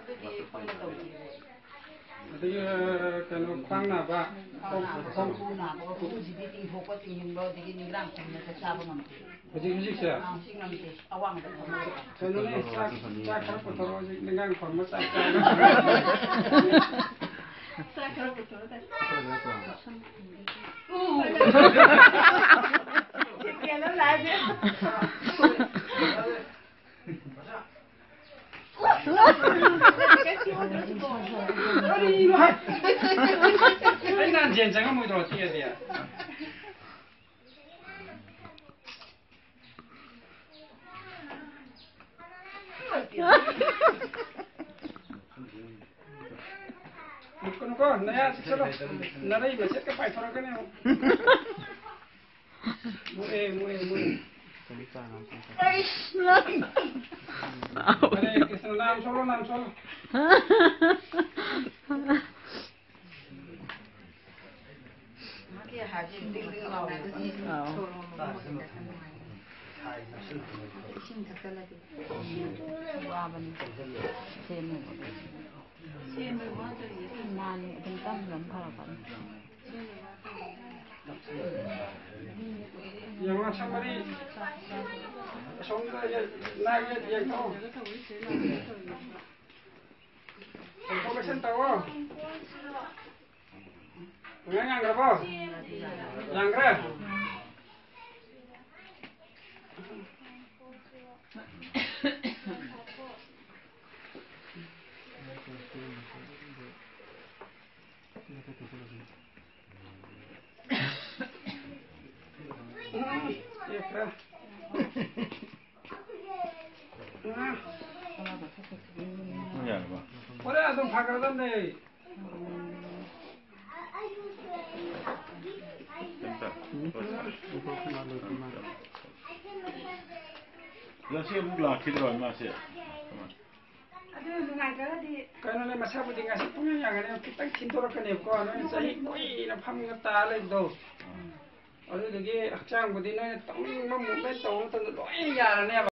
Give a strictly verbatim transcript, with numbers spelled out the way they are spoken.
ꯑꯗꯨꯗꯤ ꯑꯩꯈꯣꯏꯅ ꯇꯧꯗꯦ꯫ ꯑꯗꯒꯤ, ꯀꯩꯅꯣ, ꯈ꯭ꯋꯥꯡ ꯅꯥꯕ, ꯈ꯭ꯋꯥꯡ ꯅꯥꯕ, ꯈꯣꯡ, ꯈꯣꯡ ꯈꯣꯡ ꯅꯥꯕ, ꯈꯣꯡꯁꯤꯗꯤ ꯇꯤꯡꯊꯣꯛꯄ ꯇꯤꯡꯁꯤꯟꯕ, ꯑꯗꯒꯤ ꯅꯤꯡꯒ꯭ꯔꯥꯡ ꯈꯨꯝꯕꯗ ꯆꯥꯕ ꯉꯝꯗꯦ꯫ ꯍꯧꯖꯤꯛ, ꯍꯧꯖꯤꯛꯁꯦ? ꯑꯥ, ꯍꯧꯖꯤꯛ ꯉꯝꯗꯦ꯫ ꯑꯋꯥꯡꯕꯗ ꯐꯝꯕ꯫ ꯀꯩꯅꯣꯅꯦ, ꯆꯥꯛ, ꯆꯥꯛ ꯈꯔ ꯄꯨꯊꯣꯔꯛꯑꯣ, ꯍꯧꯖꯤꯛ ꯅꯤꯡꯒ꯭ꯔꯥꯡ ꯈꯨꯝꯕ ꯆꯥꯛ ꯆꯥꯕ꯫ ꯆꯥꯛ ꯈꯔ ꯄꯨꯊꯣꯔꯛꯑꯣ꯫ ꯎ꯫ ꯀꯩꯅꯣ ꯂꯥꯛꯑꯦ꯫ ꯀꯔꯤꯅꯣ ꯍꯥꯏ? ꯑꯩ ꯅꯍꯥꯟ ꯖꯦꯟ ꯆꯪꯉꯝꯃꯣꯏꯗ꯭ꯔꯣ, ꯆꯤꯛꯑꯗꯤ? ꯃꯨꯠꯀꯅꯨꯀꯣ, ꯅꯌꯥ ꯆꯤꯛꯁꯜꯂꯣ꯫ ꯅꯔꯩ ꯃꯆꯦꯠꯀ ꯄꯥꯏꯊꯣꯔꯛꯀꯅꯤ ꯑꯃꯨꯛ꯫ ꯃꯣꯏ, ꯃꯣꯏ, ꯃꯣꯏ꯫ ꯍꯔꯦ ꯀ꯭ꯔꯤꯁꯅ, ꯅꯥꯝ ꯁꯣꯜꯂꯣ, ꯅꯥꯝ ꯁꯣꯜꯂꯣ꯫ ꯃꯥꯒꯤ ꯍꯥꯏꯁꯦ ꯗꯤꯡ ꯗꯤꯡ ꯂꯥꯎꯋꯦꯕ꯫ ꯑꯥꯎ꯫ ꯏꯁꯤꯡ ꯊꯛꯆꯜꯂꯗꯤ ꯋꯥꯕꯅꯤ꯫ ꯁꯦꯝꯃꯦꯕ꯫ ꯃꯥꯅꯤ, ꯑꯗꯨꯝ ꯇꯝ ꯇꯝ ꯐꯔꯛꯄꯅꯤ꯫ ꯌꯦꯡꯉꯣ, ꯁꯝꯃꯔꯤ ꯑꯁꯣꯝꯗ ꯌꯦ-, ꯅꯥꯏ ꯌꯦ-, ꯌꯦꯡꯊꯣꯛꯑꯣ꯫ ꯏꯟꯐꯣꯔꯃꯦꯁꯟ ꯇꯧꯋꯣ꯫ ꯑꯉꯥꯡ ꯌꯥꯡꯈ꯭ꯔꯕꯣ? ꯌꯥꯡꯈ꯭ꯔꯦ? ꯍꯣꯔꯦꯟ ꯑꯗꯨꯝ ꯐꯈ꯭ꯔꯗꯝꯅꯦ꯫ ꯉꯁꯤ ꯑꯃꯨꯛ ꯂꯥꯛꯈꯤꯗ꯭ꯔꯣ ꯏꯃꯥꯁꯦ? ꯑꯗꯨ ꯅꯨꯡꯉꯥꯏꯇ꯭ꯔꯒꯗꯤ ꯀꯩꯅꯣꯅꯦ, ꯃꯁꯥꯕꯨꯗꯤ ꯉꯁꯤ ꯄꯨꯡꯌꯥꯡ ꯌꯥꯡꯒꯅꯤ, ꯈꯤꯇꯪ ꯊꯤꯟꯗꯣꯔꯛꯀꯅꯦꯕꯀꯣ꯫ ꯅꯣꯏꯅ ꯆꯍꯤ ꯀꯨꯏꯅ ꯐꯝꯃꯒ ꯇꯥ ꯂꯩꯕꯗꯣ, ꯑꯗꯨꯗꯨꯒꯤ ꯍꯛꯆꯥꯡꯕꯨꯗꯤ ꯅꯣꯏꯅ ꯇꯧꯅꯤꯡꯕ ꯃꯨꯞꯃꯦꯟ ꯇꯧꯕ ꯃꯇꯝꯗ ꯂꯣꯏꯅ ꯌꯥꯔꯅꯦꯕ꯫